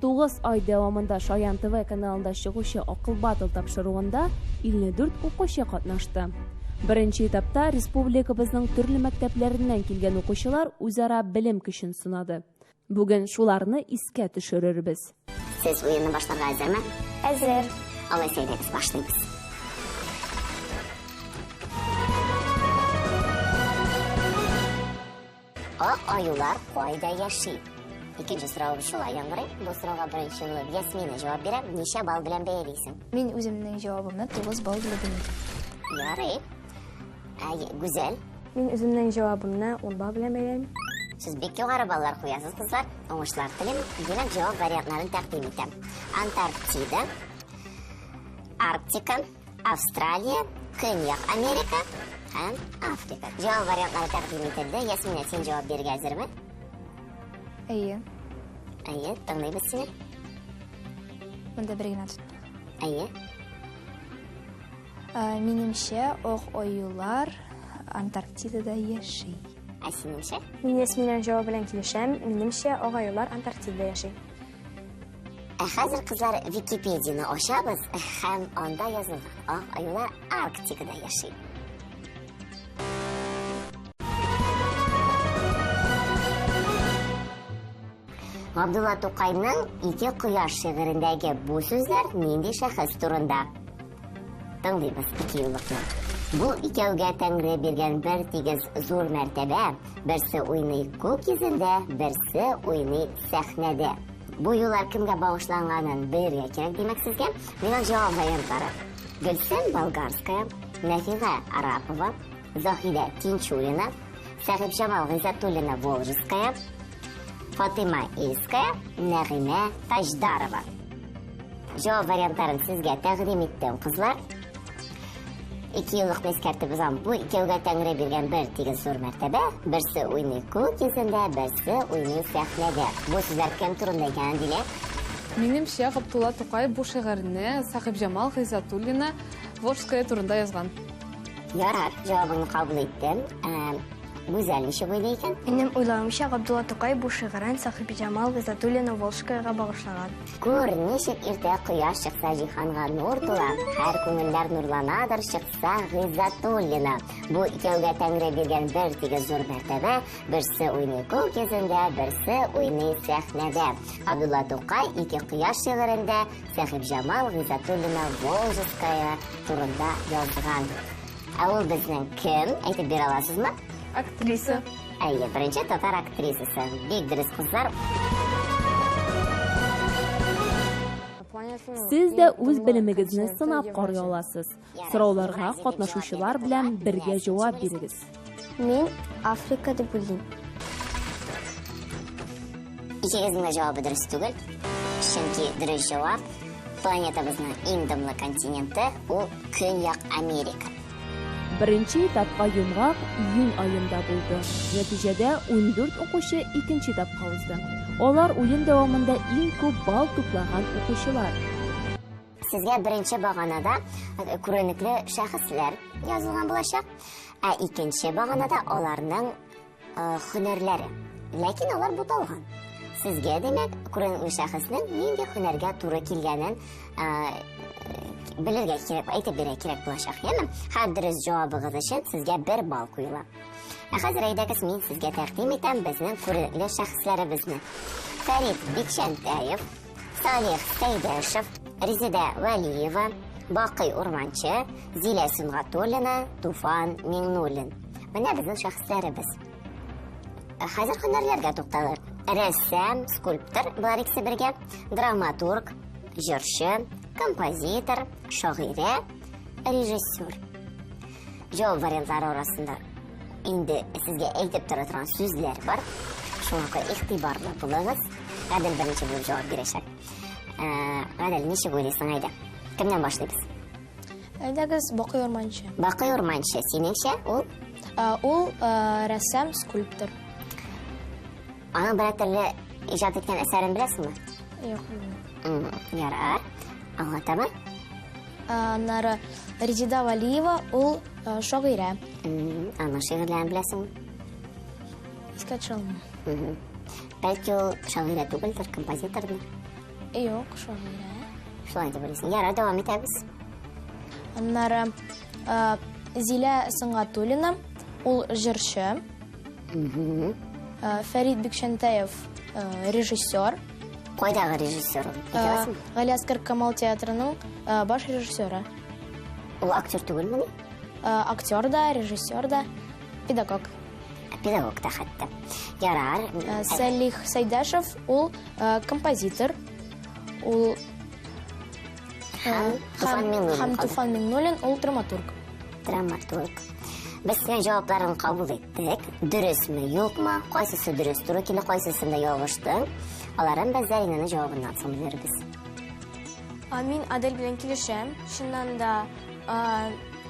9 ай дәвамында Шаян ТВ каналында чыгучы Акыл Батл тапшыруында 54 укучы катнашты. Беренче этапта республикабызның төрле мәктәпләреннән килгән укучылар үзара белем көчен сынады. Бүген шуларны искә төшерербез. Сез уенны башларга әзерме? Әзер. Алайса әйдәгез, башлыйбыз. Ак аюлар кайда яши? Икенче соравым шулай яңгырый. Бу сорауга беренче булып Ясмина җавап бирә. Ничә балл белән бәялисең? Мин үземнең җавабымны 9 балл белән бәялим. Ярый. Ә, Гүзәл? Мин үземнең җавабымны 10 балл белән бәялим. Сез бик югары баллар куясыз, кызлар. Уңышлар телим. Димәк, җавап вариантларын тәкъдим итәм. Антарктида, Арктика, Австралия, Көньяк Америка һәм Африка. Җавап вариантлары тәкъдим ителде. Ясминә, син җавап бирергә әзерме? Әйе. Әйе, тыңлыйбыз сине. Монда бер генә тоттык. Әйе. Минемчә, ак аюлар Антарктидада яши. Ә синеңчә? Мин Ясминәнең җавабы белән килешәм. Минемчә, ак аюлар Антарктидада яши. Ә хәзер, кызлар, Википедияне ачабыз һәм анда язылган ак аюлар Арктикада яши. Габдулла Тукайның Ике кояш шигырендәге бу сүзләр нинди шәхес турында? Тыңлыйбыз ике юллыкны. Бу икәүгә Тәңре биргән бер тигез зур мәртәбә, берсе уйный күк йөзендә, берсе уйный сәхнәдә. Бу юллар кемгә багышланганын белергә кирәк, димәк сезгә. Миңа җавап вариантлары. Гөлсем Болгарская, Нәфига Арапова, Заһидә Тинчурина, Сәхибҗамал Гыйззәтуллина Волжская, Фатыйма Ильская, Нәгыймә Таҗдарова. Җавап вариантларын сезгә тәкъдим иттем, кызлар. Ике еллыкны искәртеп узам. Бу икәүгә Тәңре биргән бер тигез зур мәртәбә. Берсе уйный күк йөзендә, берсе уйный сәхнәдә. Бу сүзләр кем турында икән, Дилә? Минемчә, Габдулла Тукай бу шигырьне Сәхибҗамал Гыйззәтуллина Волжская турында язган. Ярар, җавабыңны кабул иттем. Гүзәл ничек уйлый икән? Минем уйлавымча, Габдулла Тукай бу шигырен Сәхибҗамал Гыйззәтуллина Волжскаяга багышлаган. Күр, ничек иртә кояш чыкса җиһанга нур тула, һәр күңелләр нурланадыр чыкса Гыйззәтуллина. Бу икәүгә Тәңре биргән бер тигез зур мәртәбә, берсе уйный күк йөзендә, берсе уйный сәхнәдә. Габдулла Тукай Ике кояш шигырендә Сәхибҗамал Гыйззәтуллина Волжская турында язган. Ә ул безнең кем? Әйтеп бирә аласызмы? Актриса. Әйе, беренче татар актрисасы. Бик дөрес, кызлар. Сез дә үз белемегезне сынап карый аласыз. Сорауларга катнашучылар белән бергә җавап бирегез. Мин Африка дип уйлыйм. Икегезнең дә җавабы дөрес түгел. Чөнки дөрес җавап планетабызның иң дымлы континенты ул Көньяк Америка. Беренче этапка йомгак июнь аенда булды. Нәтиҗәдә 14 укучы икенче этапка узды. Алар уен дәвамында иң күп балл туплаган укучылар. Сезгә беренче баганада э, күренекле шәхесләр язылган булачак, ә икенче баганада аларның э, һөнәрләре. Ләкин алар буталган. Сезгә, димәк, күренекле шәхеснең нинди һөнәргә туры килгәнен э, белергә кирәк, әйтеп бирергә кирәк булачак, яме? Һәр дөрес җавабыгыз өчен сезгә бер балл куела. Ә хәзер әйдәгез мин сезгә тәкъдим итәм безнең күренекле шәхесләребезне. Фәрит Бикчәнтәев, Салих Сәйдәшев, Резеда Вәлиева, Бакый Урманчы, Зилә Сөнгатуллина, Туфан Миңнуллин. Менә безнең шәхесләребез. Ә хәзер һөнәрләргә тукталыйк. Рәссам, скульптор, болар икесе бергә, драматург, җырчы, композитор, шагыйрә, режиссер. Җавап вариантлары арасында инде сезгә әйтеп тора торган сүзләр бар. Шуңа күрә игътибарлы булыгыз. Гадел беренче булып җавап бирәчәк. Ә, Гадел, ничек уйлыйсың, әйдә? Кемнән башлыйбыз? Әйдәгез, Бакый Урманчы. Бакый Урманчы, синеңчә, ул? Ул рәссам, скульптор. Аның берәр төрле иҗат иткән әсәрен беләсеңме? Юк, белмим. Ярар. Алга таба. Аннары Резеда Валиева, ул шагыйрә. Аның шигырьләрен беләсеңме? Искә төшә алмыйм. Бәлки ул шагыйрә түгелдер, композитордыр. Юк, шагыйрә. Шулай дип уйлыйсың. Ярар, дәвам итәбез. Аннары Зилә Сөнгатуллина, ул җырчы. Фәрит Бикчәнтәев, режиссер. Кайдагы режиссер ул? Әйтә аласыңмы? Галиәсгар Камал театрының баш режиссеры. Ул актер түгелмени? Актер да, режиссер да, педагог. Педагог та хәтта. Ярар. Сәлих Сәйдәшев ул композитор. Ул Һәм Туфан Миңнуллин. Һәм Туфан Миңнуллин ул драматург. Драматург. Без синең җавапларын кабул иттек. Дөресме, юкмы? Кайсысы дөрес туры килде, кайсысында ялгыштың? Аларын без Зәринәнең җавабыннан соң белербез. Мин Адель белән килешәм. Чыннан да,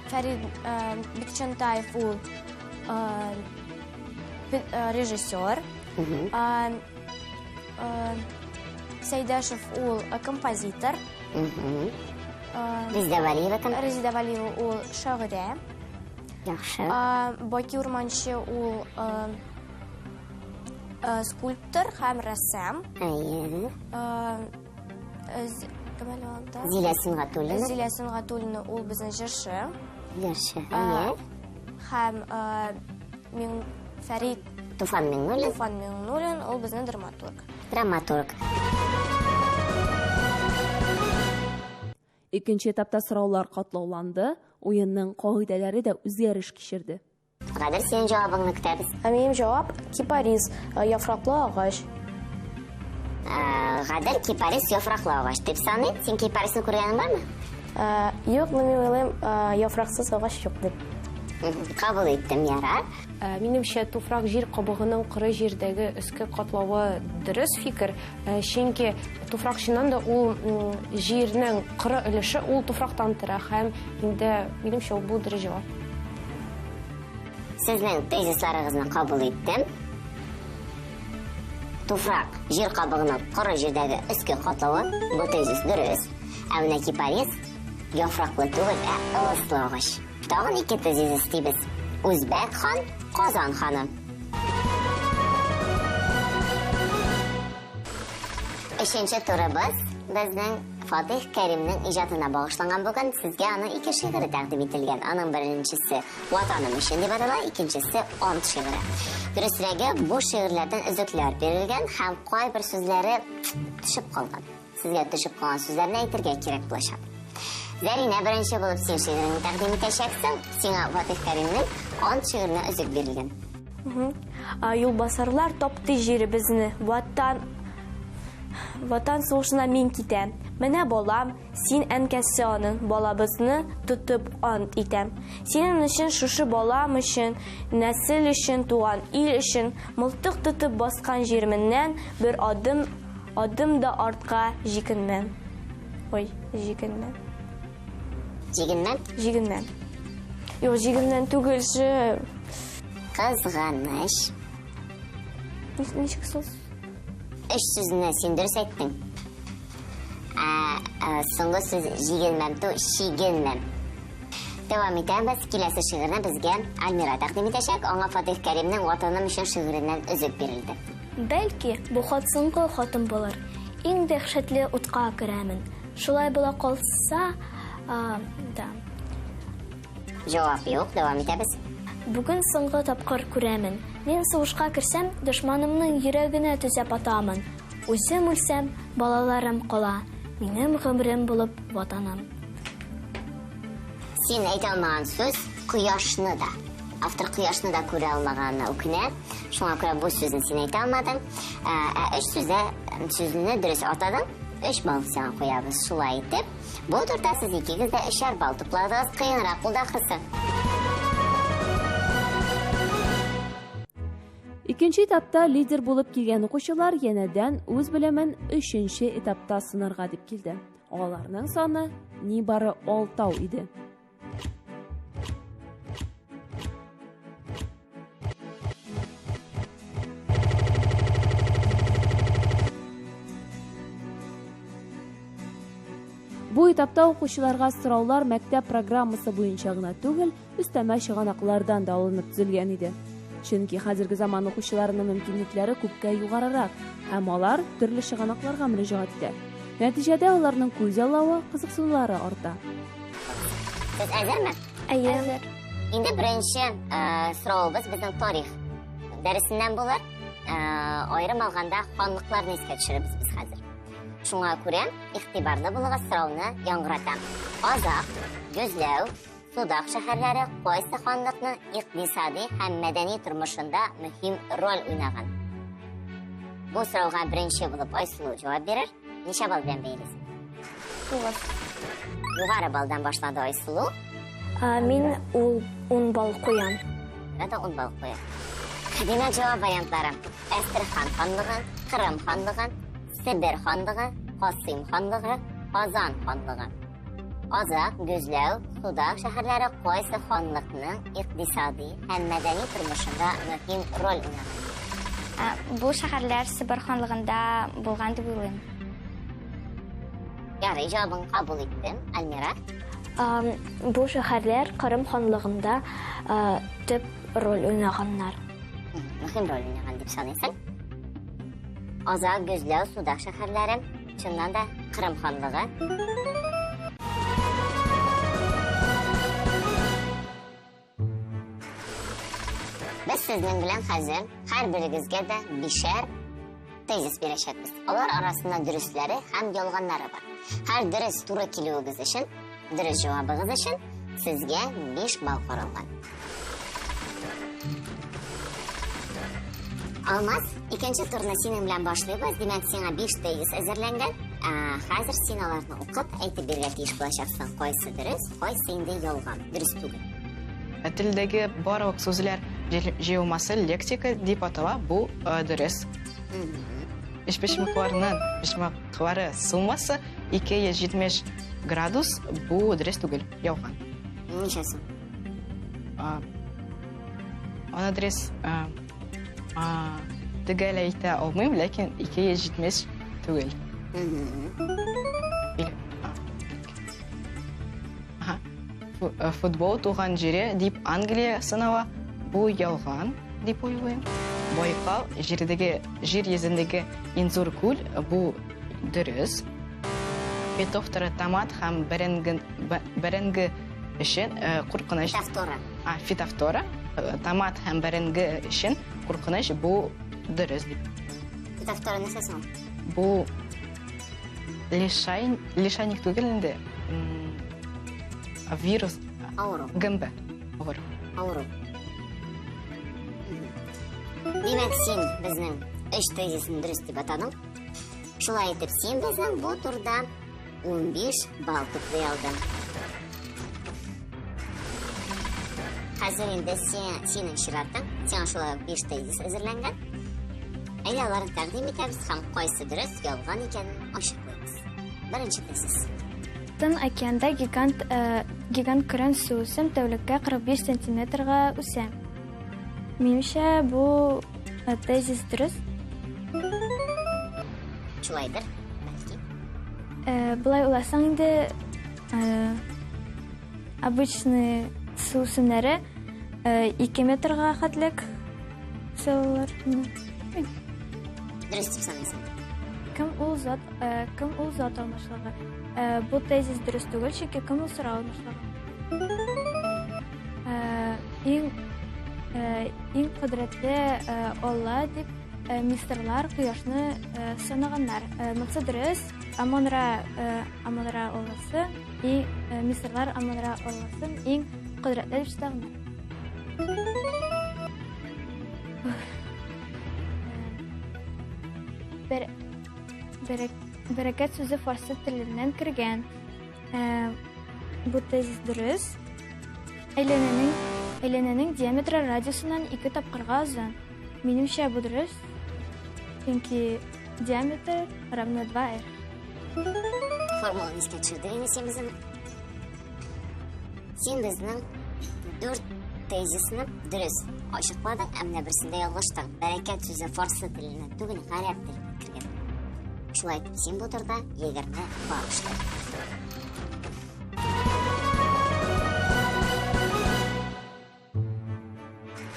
Фәрит Бикчәнтаев ул режиссер. Сәйдәшев ул композитор. Резеда Валиева кем? Резеда Валиева ул шагыйрә. Яхшы. Баки Урманчы ул скульптор һәм рәссам. Әйе. Зилә Сөнгатуллина. Зилә Сөнгатуллина ул безнең җырчы. Җырчы, әйе. Һәм Фәрит Туфан Миңнуллин. Туфан Миңнуллин ул безнең драматург. Драматург. Икенче этапта сораулар катлауланды, уенның кагыйдәләре дә үзгәреш кичерде. Гадел, синең җавабыңны көтәбез. Ә минем җавап кипарис, яфраклы агач. Гадел кипарис яфраклы агач дип саный. Син кипарисны күргәнең бармы? Юк, но мин уйлыйм, яфраксыз агач юк дип. Кабул иттем, ярар. Минемчә, туфрак җир кабыгының коры җирдәге өске катлавы дөрес фикер, чөнки туфрак чыннан да ул җирнең коры өлеше ул туфрактан тора һәм инде минемчә бу дөрес җавап. Сезнең тезисларыгызны кабул иттем. Туфрак җир кабыгының коры җирдәге өске катлавы, бу тезис дөрес. Ә менә кипарис яфраклы түгел, ә ылыслы агач. Тагын ике тезис өстибез. Үзбәк хан, Казан ханы. Өченче турыбыз безнең Фатих Кәримнең иҗатына багышланган бүген. Сезгә аның ике шигыре тәкъдим ителгән. Аның беренчесе Ватаным өчен дип атала, икенчесе Ант шигыре. Дөресрәге, бу шигырьләрдән өзекләр бирелгән һәм кайбер сүзләре төшеп калган. Сезгә төшеп калган сүзләрне әйтергә кирәк булачак. Зәринә, беренче булып син шигыреңне тәкъдим итәчәксең. Сиңа Фатих Кәримнең Ант шигыренә өзек бирелгән. Юлбасарлар тапты җиребезне. Ватан сугышына мин китәм. Менә балам, син әнкәсе аның, балабызны тотып ант итәм. Синең өчен, шушы балам өчен, нәсел өчен, туган ил өчен, мылтык тотып баскан җиременнән бер адым, адым да артка җикенмәм. Ой, җикенмәм. Җигенмәм? Җигенмәм. Юк, җигенмәм түгел, ше. Кызганыч. Ничек сүз? Өч сүзне син дөрес әйттең. Ә соңгы сүз җигенмәм ту, чигенмәм. Дәвам итәбез. Киләсе шигырьне безгә Альмира тәкъдим итәчәк. Аңа Фатих Кәримнең Ватаным өчен шигыреннән өзек бирелде. Бәлки, бу хат соңгы хатым булыр. Иң дәһшәтле утка керәмен. Шулай була калса, да. Җавап юк, дәвам итәбез. Бүген соңгы тапкыр күрәмен. Мин сугышка керсәм, дошманымның йөрәгенә төзәп атамын. Үзем үлсәм, балаларым кала. Минем гомерем булып ватаным. Син әйтә алмаган сүз кояшны да. Автор кояшны да күрә алмаганына үкенә. Шуңа күрә бу сүзне син әйтә алмадың. Ә өч сүзне дөрес атадың. 3 балл сиңа куябыз. Шулай итеп, бу турда сез икегез дә өчәр балл тупладыгыз. Кыенрак булды ахрысы. Икенче этапта лидер булып килгән укучылар янәдән үз белемен өченче этапта сынарга дип килде. Аларның саны нибары 6 иде. Бу этапта укучыларга сораулар мәктәп программасы буенча гына түгел, өстәмә чыганаклардан да алынып төзелгән иде. Чөнки хәзерге заман укучыларының мөмкинлекләре күпкә югарырак, һәм алар төрле чыганакларга мөрәҗәгать итә. Нәтиҗәдә аларның күзаллавы, кызыксынулары арта. Сез әзерме? Әйе. Әзер. Инде беренче соравыбыз безнең тарих дәресеннән булыр. Аерым алганда ханлыкларны искә төшерәбез без хәзер. Шуңа күрә игътибарлы булыгыз, сорауны яңгыратам. Азак, Гөзләү, Судак шәһәрләре кайсы ханлыкның икътисади һәм мәдәни тормышында мөһим роль уйнаган? Бу сорауга беренче булып Айсылу җавап бирер. Ничә балл белән бәялисең? 9. Югары баллдан башлады Айсылу. Мин ул 10 балл куям. Менә 10 балл куя. Димәк, җавап вариантлары: Әстерхан ханлыгы, Кырым ханлыгы, Себер ханлыгы, Касыйм ханлыгы, Казан ханлыгы. Азак, Гөзләү, Судак шәһәрләре кайсы ханлыкның икътисади һәм мәдәни тормышында мөһим роль уйнаган? Бу шәһәрләр Себер ханлыгында булган дип уйлыйм. Ярый, җавабын кабул иттем. Альмира? Бу шәһәрләр Кырым ханлыгында төп роль уйнаганнар. Мөһим роль уйнаган дип саныйсың. Азак, Гөзләү, Судак шәһәрләре, чыннан да, Кырым ханлыгы. Без сезнең белән хәзер һәрберегезгә дә бишәр тезис бирәчәкбез. Алар арасында дөресләре һәм ялганнары бар. Һәр дөрес туры килүегез өчен, дөрес җавабыгыз өчен сезгә 5 балл каралган. Алмаз, икенче турны синең белән башлыйбыз. Димәк, сиңа 5 тезис әзерләнгән. Хәзер син аларны укып, әйтеп бирергә тиеш булачаксың. Кайсы дөрес, кайсы инде ялган, дөрес түгел. Телдәге барлык сүзләр җыелмасы лексика дип атала, бу дөрес. Өчпочмакларның почмаклары суммасы 270 градус, бу дөрес түгел, ялган. Ничә соң? Аны дөрес төгәл әйтә алмыйм, ләкин 270 түгел. Футбол туган җире дип Англия санала, бу ялган дип уйлыйм. Байкал җирдәге җир йөзендәге иң зур күл, бу дөрес. Фитофтора томат һәм бәрәңге өчен куркыныч. Фитофтора. Фитофтора томат һәм бәрәңге өчен куркыныч, бу дөрес дип. Фитофтора нәрсә соң? Бу лишайник түгел инде. Вирус. Авыру. ГМБ. Авыру. Авыру. Димәк, син безнең өч тезисны дөрес дип атадың. Шулай итеп, син безнең бу турда 15 балл туплый алдың. Хәзер инде синең чиратың. Сиңа шулай ук 5 тезис әзерләнгән. Әйдә, аларны тәкъдим итәбез һәм кайсы дөрес, ялган икәнен ачыклыйбыз. Беренче тезис. Тын океанда гигант көрән суүсем тәүлеккә 45 сантиметрга үсә. Минемчә, бу тезис дөрес. Шулайдыр, бәлки. Болай уйласаң инде, обычный суүсемнәре 2 метрга хәтлек үсә алалар. Дөрес дип саныйсың. Кем ул зат, кем ул зат алмашлыгы? Бу тезис дөрес түгел, чөнки кем ул сорау алмашлыгы. Иң кодрәтле Алла дип мисырлар кояшны санаганнар. Монысы дөрес. Амон-Ра Алласы, мисырлар Амон-Ра Алласын иң кодрәтле дип санаганнар. Бәрәкәт сүзе фарсы теленнән кергән. Бу тезис дөрес. Әйләнәнең диаметры радиусыннан 2 тапкырга озын. Минемчә, бу дөрес, чөнки диаметр равно 2r. Формуланы искә төшердек инде син безнең. Син безнең 4 тезисны дөрес ачыкладың, ә менә берсендә ялгыштың. Бәрәкәт сүзе фарсы теленнән түгел, гарәп теленнән кергән. Шулай итеп, син бу турда 20 балл эшләдең.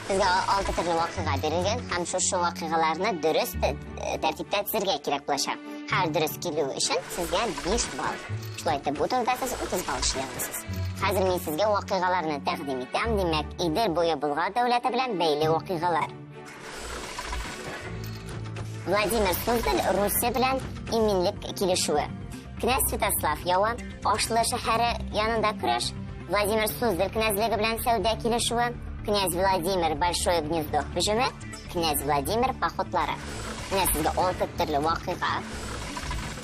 Безгә 6 төрле вакыйга бирелгән һәм шушы вакыйгаларны дөрес тәртиптә тезергә кирәк булачак. Һәр дөрес килү өчен сезгә 5 балл. Шулай итеп, бу турда сез 30 балл эшли аласыз. Хәзер мин сезгә вакыйгаларны тәкъдим итәм. Димәк, Идел буе Болгар дәүләте белән бәйле вакыйгалар. Владимир Суздаль Руся белән иминлек килешүе. Князь Святослав явы, Ашлы шәһәре янында көрәш, Владимир Суздаль князьлеге белән сәүдә килешүе, князь Владимир Большое гнездо һөҗүме, князь Владимир походлары. Менә сезгә алты төрле вакыйга.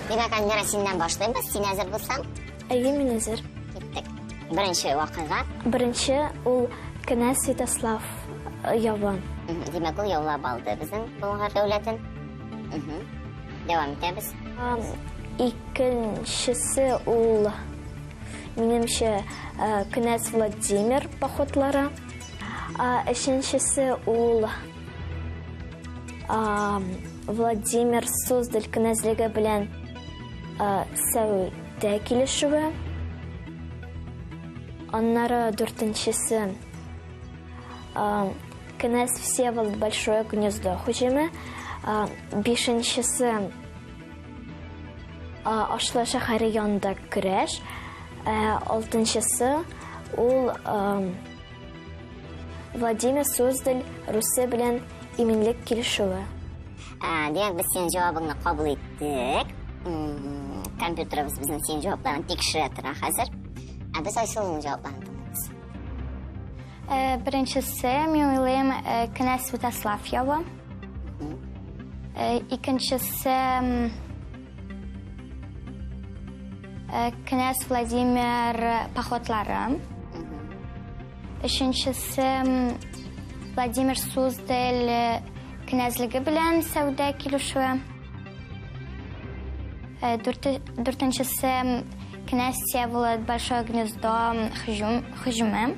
Димәк, Альмира, синнән башлыйбыз. Син әзер булсаң? Әйе, мин әзер. Киттек. Беренче вакыйга. Беренче ул князь Святослав явы. Димәк, ул яулап алды безнең Болгар дәүләтен. Дәвам итәбез. Икенчесе ул, минемчә, князь Владимир походлары. Өченчесе ул Владимир Суздаль князьлеге белән сәүдә килешүе. Аннары дүртенчесе князь Всеволод Большое гнездо һөҗүме. Бишенчесе Ашлы шәһәре янында көрәш. Алтынчысы ул Владимир Суздаль Русе белән иминлек килешүе. Димәк, без синең җавабыңны кабул иттек. Компьютерыбыз безнең синең җавапларыңны тикшерә тора хәзер. Ә без Айсылуның җавапларын тыңлыйбыз. Беренчесе, мин уйлыйм, князь Святослав явы. Икенчесе, князь Владимир походлары. Өченчесе, Владимир Суздаль князьлеге белән сәүдә килешүе. Дүртенчесе, князь Всеволод Большое гнездо һөҗүме.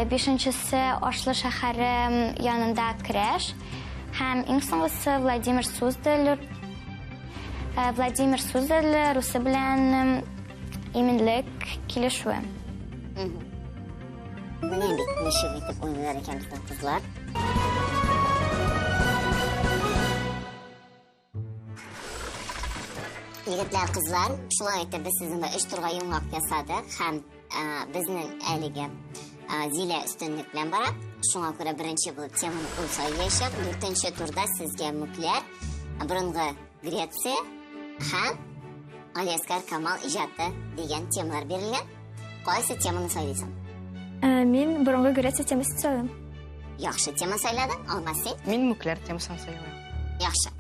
Бишенчесе, Ашлы шәһәре янында көрәш. Һәм иң соңгысы Владимир Суздаль, Владимир Суздаль Русы белән иминлек килешүе. Менә бит ничек итеп уйныйлар икән безнең кызлар. Егетләр, кызлар, шулай итеп без сезнең белән 3 турга йомгак ясадык һәм безнең әлеге Зилә өстенлек белән бара. Шуңа күрә беренче булып теманы ул сайлаячак. Дүртенче турда сезгә мүкләр, борынгы Греция һәм Галиәсгар Камал иҗаты дигән темалар бирелгән. Кайсы теманы сайлыйсың? Мин борынгы Греция темасын сайлыйм. Яхшы тема сайладың, Алмаз син? Мин мүкләр темасын сайлыйм. Яхшы.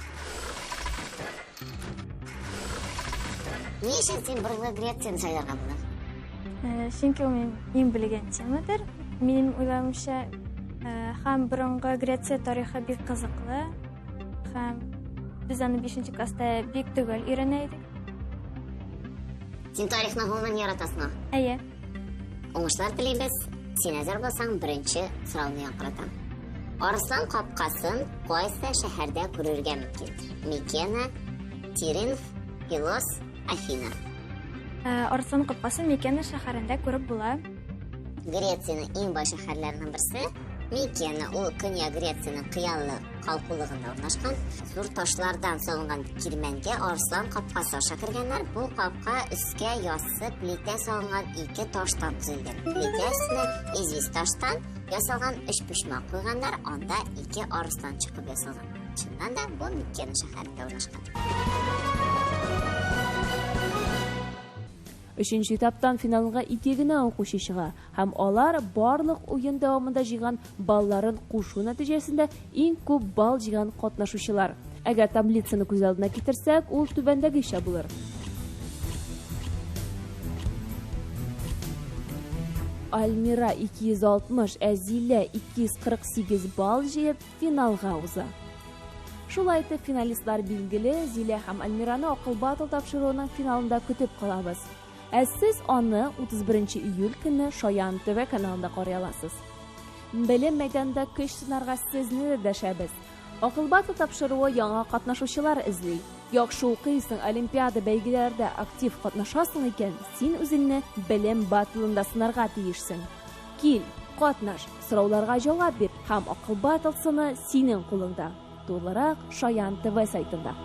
Ни өчен син борынгы Грецияне сайларга булдың? Чөнки ул минем иң белгән темадыр. Минем уйлавымча, һәм борынгы Греция тарихы бик кызыклы, һәм без аны 5 класста бик төгәл өйрәнә идек. Син тарихны гомумән яратасыңмы? Әйе. Уңышлар телибез. Син әзер булсаң, беренче сорауны яңгыратам. Арыслан капкасын кайсы шәһәрдә күрергә мөмкин? Микена, Тиринф, Пилос, Афина. Арыслан капкасын Микена шәһәрендә күреп була. Грециянең иң бай шәһәрләренең берсе Микена. Ул Көньяк Грециянең кыялы калкулыгында урнашкан. Зур ташлардан салынган кирмәнгә арыслан капкасы аша кергәннәр. Бу капка өскә яссы плитә салынган ике таштан төзелгән. Плитә өстенә известь таштан ясалган өч почмак куйганнар, анда ике арыслан чыгып ясалган. Чыннан да бу Микена шәһәрендә урнашкан. Өченче этаптан финалга ике генә укучы чыга һәм алар барлык уен дәвамында җыйган балларын кушу нәтиҗәсендә иң күп балл җыйган катнашучылар. Әгәр таблицаны күз алдына китерсәк, ул түбәндәгечә булыр. Альмира 260, ә Зилә 248 балл җыеп финалга уза. Шулай итеп финалистлар билгеле, Зилә һәм Альмираны Акыл Батл тапшыруының финалында көтеп калабыз. Ә сез аны 31 июль көнне Шаян ТВ каналында карый аласыз. Белем мәйданында көч сынарга сезне дә дәшәбез. Акыл Батл тапшыруы яңа катнашучылар эзли. Яхшы укыйсың, олимпиада бәйгеләрендә актив катнашасың икән, син үзеңне белем батлында сынарга тиешсең. Кил, катнаш, сорауларга җавап бир һәм Акыл Батл сыны синең кулыңда. Тулырак Шаян ТВ сайтында.